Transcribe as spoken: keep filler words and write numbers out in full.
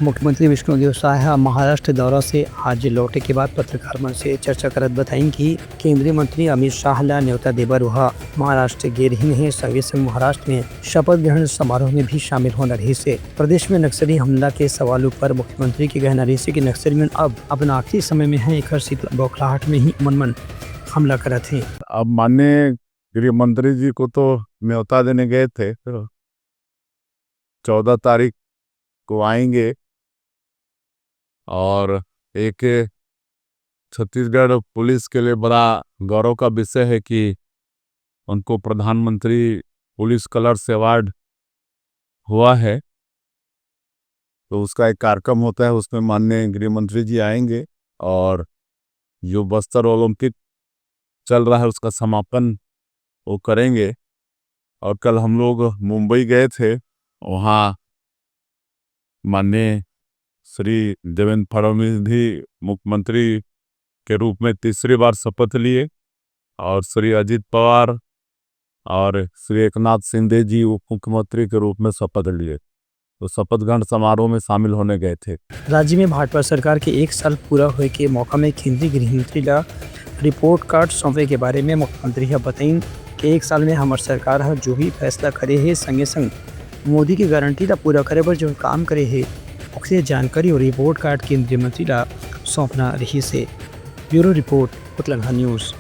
मुख्यमंत्री विष्णुदेव साय ह महाराष्ट्र दौरा से आज लौटे के बाद पत्रकार मन से चर्चा करत बताइन कि केंद्रीय मंत्री अमित शाह ला न्योता दे बर उहा महाराष्ट्र गे रिहिन हे। संगे संग महाराष्ट्र में शपथ ग्रहण समारोह में भी शामिल होना रहिस हे। प्रदेश में नक्सली हमला के सवाल ऊपर मुख्यमंत्री के कहना रहिस हे कि नक्सली मन अब अपन आखिरी समय में हे, एकर शीतला बौखलाहट में ही मन मन हमला करत हे। अब माननीय गृह मंत्री जी को तो न्योता देने गए थे, चौदह तारीख को आएंगे। और एक छत्तीसगढ़ पुलिस के लिए बड़ा गौरव का विषय है कि उनको प्रधानमंत्री पुलिस कलर्स अवार्ड हुआ है, तो उसका एक कार्यक्रम होता है, उसमें माननीय गृह मंत्री जी आएंगे और जो बस्तर ओलंपिक चल रहा है उसका समापन वो करेंगे। और कल हम लोग मुंबई गए थे, वहाँ माननीय श्री देवेंद्र फडणवीस भी मुख्यमंत्री के रूप में तीसरी बार शपथ लिए और श्री अजीत पवार और श्री एकनाथ शिंदे जी उप मुख्यमंत्री के रूप में शपथ लिए, तो शपथ ग्रहण समारोह में शामिल होने गए थे। राज्य में भाजपा सरकार के एक साल पूरा होए के मौका में केंद्रीय गृह मंत्री ला रिपोर्ट कार्ड सौंपे के बारे में मुख्यमंत्री ह बताइन कि एक साल में हमर सरकार ह जो भी फैसला करे हे, संगे संग मोदी के गारंटी ला पूरा करे बर जो काम करे हे, ओकरे जानकारी और रिपोर्ट कार्ड केंद्रीय मंत्री ला सौंपना रहिस हे। Bureau report, Utlangha news.